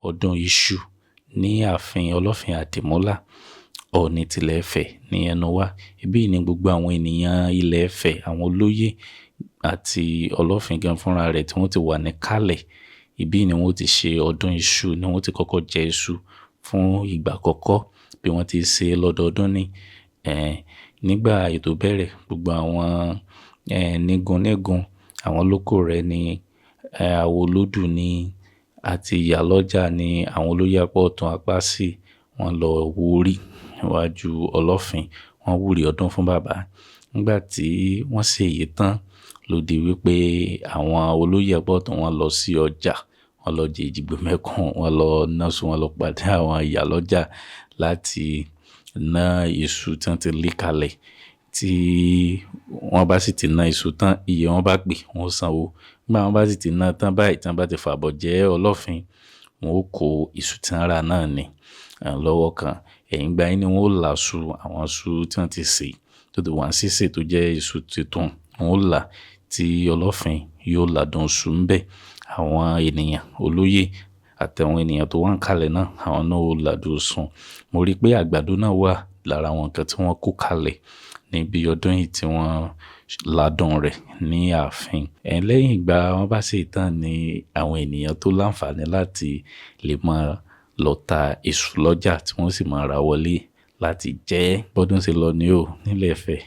Ọdún iṣu ní ààfin Ọlọ́fin Àdìmúlà, Ọọ̀ni tilẹ̀ Ifẹ̀ ní ẹnu wa. Ibí yìí ni gbogbo àwọn ènìyàn ilẹ̀ Ifẹ̀, àwọn olóyè àti Ọlọ́fin gan fúnra rẹ̀ tí wọ́n ti wà ní kálẹ̀. Ibí ni wọ́n ti ṣe ọdún iṣu, ni wọ́n ti kọ́kọ́ jẹ iṣu fún ìgbà àkọ́kọ́ bí wọ́n ti ṣe lọ́dọọdún ní. Nígbà ètò bẹ̀rẹ̀, gbogbo àwọn nígun nígun, àwọn olóko rẹ̀ ní, àwọn olódù ní àti ìyálọ́jà ní àwọn olóyè apá ọ̀tún apá sí, wọ́n lọ wórí níwájú Ọlọ́fin, wọ́n wúre ọdún fún bàbá. Nígbà tí wọ́n ṣe èyí tán, ló di wípé àwọn olóyè apá ọ̀tún wọ́n lọ sí ọjà, wọ́n lọ jẹ èjìgbò mẹ́kùn, wọ́n lọ náṣu, wọ́n lọ pàdé àwọn ìyálọ́jà láti ná iṣu tí wọ́n ti lé kalẹ̀. Tí wọ́n bá sì ti ná iṣu tán, iye wọ́n bá pè, wọ́n ó sanwó. Nígbà wọ́n bá sì ti ná tán báyìí, tí wọ́n bá ti fàbọ̀ jẹ́ Ọlọ́fin, wọ́n ó kó iṣu tí wọ́n rà náà ní lọ́wọ́ kan. Ẹ̀yìn ìgbà yẹn ni wọ́n ó là iṣu, àwọn iṣu tí wọ́n ti sè tó ti wà ní sísè tó jẹ́ iṣu tuntun, wọ́n ó là tí Ọlọ́fin yóò ládùn iṣu ń bẹ. Àwọn ènìyàn olóyè àti àwọn ènìyàn tó wà ń kalẹ̀ náà, àwọn náà ó ládùn iṣu. Mo rí pé àgbàdo náà wà lára àwọn nǹkan tí wọ́n kó kalẹ̀ níbi ọdún yìí tí wọ́n ládùn rẹ̀ ní ààfin. Lẹ́yìn ìgbà wọ́n bá ṣe tán ni àwọn ènìyàn tó láǹfààní láti lè máa lọ ta iṣu lọ́jà tí wọ́n sì máa ra wọlé láti jẹ. Bọ́dún ṣe lọ ní o nílẹ̀ Ifẹ̀.